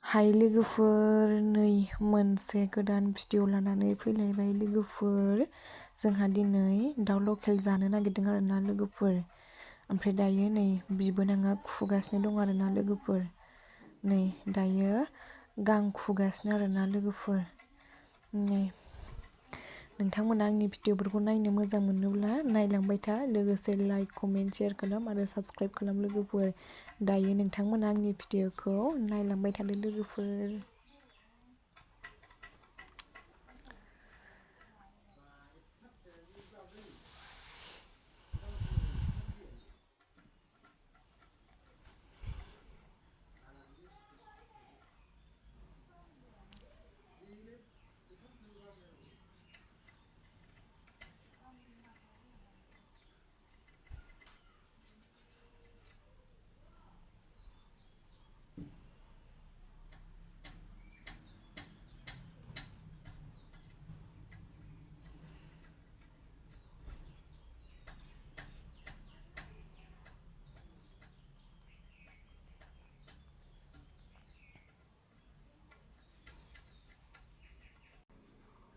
हाय लोगोफोर, नै मोनसे गोदान भिडिअ लानानै फैलायबाय लोगोफोर। जोंहा दिनै दाउ लकेल जानो नागिरदों आरोना लोगोफोर। ओमफ्राय दायो नै बिबोनाङा खुगासिनो दं आरोना लोगोफोर। नै दायो गां खुगासिनो आरोना लोगोफोर। नै नोंथांमोना आंनि भिडिअफोरखौ नायनो मोजां मोनोब्ला नायलांबाय था, लोगोसे लाइक, कमेन्ट, शेयार खालाम आरो साबस्क्राइब खालाम लोगोफोर। दायो नोंथांमोना आंनि भिडिअखौ नायलांबाय थादो लोगोफोर।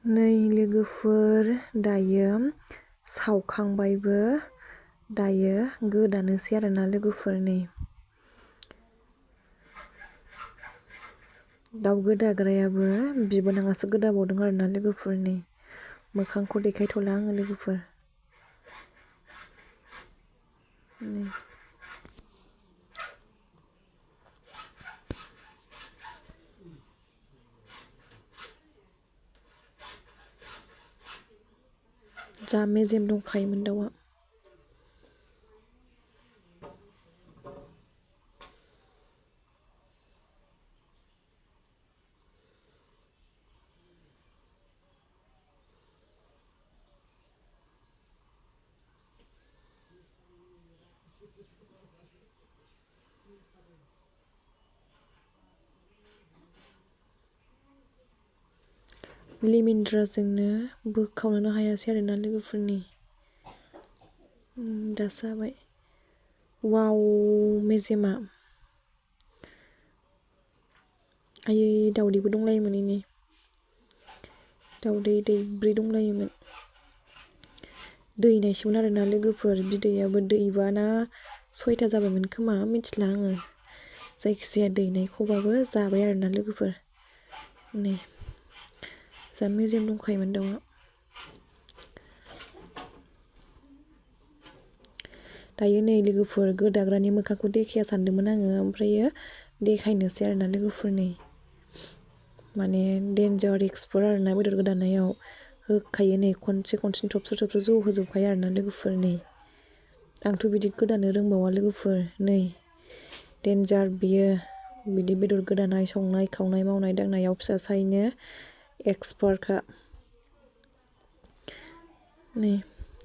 नै लोगोफोर, दायो सावखांबायबो, दायो गोदानोसै आरोना लोगोफोर। नै दाउ गोदाग्रायाबो बिबोनाङासो गोदाबावदों आरोना लोगोफोर। नै मोखांखौ देखायथ'ला आङो लोगोफोर। नै जा मेजेम दंखायोमोन दाउआ। लिमिनद्राजोंनो बोखावनोनो हायासै आरोना लोगोफोरनि। दासो हाबाय। वाव, मेजेमा। आयै दाउदैबो दंलायोमोन इनि। दाउदै दैब्रै दंलायोमोन। दैनायसोमोन आरोना लोगोफोर। बिदैयाबो दैबाना 6था जाबायमोन खोमा, मिथिला आङो। जायखिजाया दैनायखौबाबो जाबाय आरोना लोगोफोर। नै जा मेजेम दंखायोमोन दाउआ। दायो नै लोगोफोर गोदाग्रानि मोखांखौ देखाया सानदोंमोन आङो, ओमफ्रायो देखायनोसै आरोना लोगोफोर। नै माने डेन्जार एक्सपार्ट आरोना बेदर गोदानायाव। होखायो नै खनसेनो थबस्र' ज' होजोबखायो आरोना लोगोफोर। नै आंथ' बिदि गोदानो रोंबावा लोगोफोर। नै डेन्जार बियो बिदि बेदर गोदानाय, संनाय खावनाय, मावनाय दांनायाव फिसा सायनो एक्सपार्टखा। नै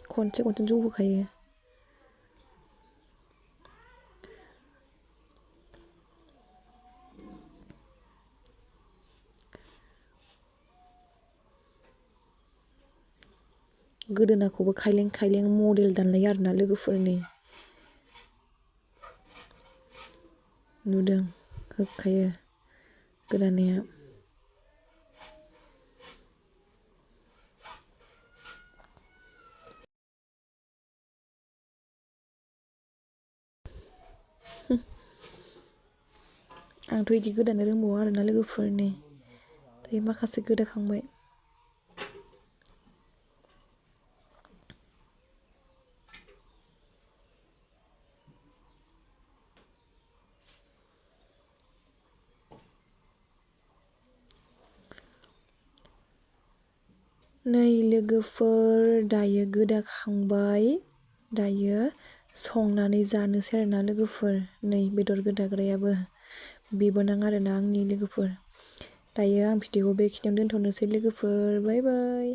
खनसेनो ज' होखायो। गोदोनाखौबो खायलें खायलें मडेल दानलायो आरोना लोगोफोर। नै नुदों होखायो गोदानाया। आंथ' बिदि गोदानो रोंबावा आरोना लोगोफोर। नै दायो माखासे गोदाखांबाय। नै लोगोफोर, दायो गोदाखांबाय, दायो संनानै जानोसै आरोना लोगोफोर। नै बेदर गोदाग्रायाबो बिबोनां आरोना आंनि लोगोफोर। दायो आं भिडिअखौ बेखिनियावनो दोनथ'नोसै लोगोफोर। बाय बाय।